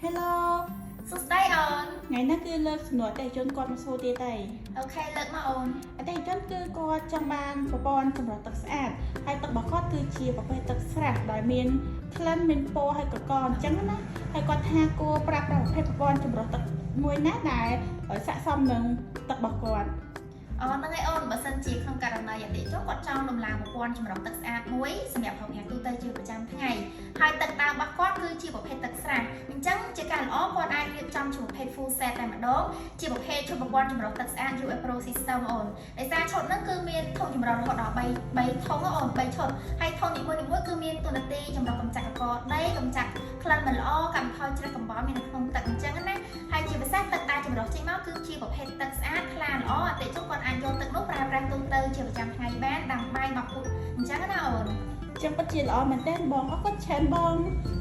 Hello. សួស្តីអូន ថ្ងៃនេះគឺលើកសំណួរអតិថិជនគាត់មកសួរទៀតហើយ OK លើកមកអូន អតិថិជនគឺគាត់ចង់បានប្រព័ន្ធចម្រោះទឹកស្អាតហើយទឹករបស់គាត់គឺជាប្រភេទទឹកស្រះដែលមានក្លិនមានពណ៌ហើយកកអញ្ចឹងណាហើយគាត់ថាគួរប្រើប្រាស់ប្រភេទប្រព័ន្ធចម្រោះទឹកមួយណាដែលស័ក្តិសមនឹងទឹករបស់គាត់ អូហ្នឹងហើយអូនបើសិនជាក្នុងករណីអតិថិជនគាត់ចង់ដំឡើងប្រព័ន្ធចម្រោះទឹកស្អាតមួយសម្រាប់ប្រើប្រាស់ទូទៅជាប្រចាំថ្ងៃហើយទឹកដើមរបស់គាត់គឺជាប្រភេទទឹកស្រះអញ្ចឹងជាការល្អគាត់អាចរៀបចំជាប្រភេទ full set តែម្ដងជាប្រភេទឈុតប្រព័ន្ធចម្រោះទឹកស្អាត UF Pro System អូនដោយសារឈុតហ្នឹងគឺមានធុងចម្រោះរហូតដល់3 3ធុងអូន3ឈុតហើយធុងនីមួយៗគឺមានតួនាទីចម្រោះកម្ចាត់កករដីកម្ចាត់ក្លិនមិនល្អកាត់បន្ថយច្រឹះកំបោរមាននៅក្នុងទឹកអញ្ចឹងណាហើយជាពិសេសទឹកដែលចម្រោះចេញមកគឺជាប្រភេទទឹកស្អាតថ្លាល្អអតិថិជនគាត់អាចយកទឹកនោះប្រើប្រាស់ទូទៅជាប្រចាំថ្ងៃបានដាំបាយមកពុតអញ្ចឹងណាអូន ចឹងពិតជាល្អមែនទែនបងអរគុណច្រើនបង។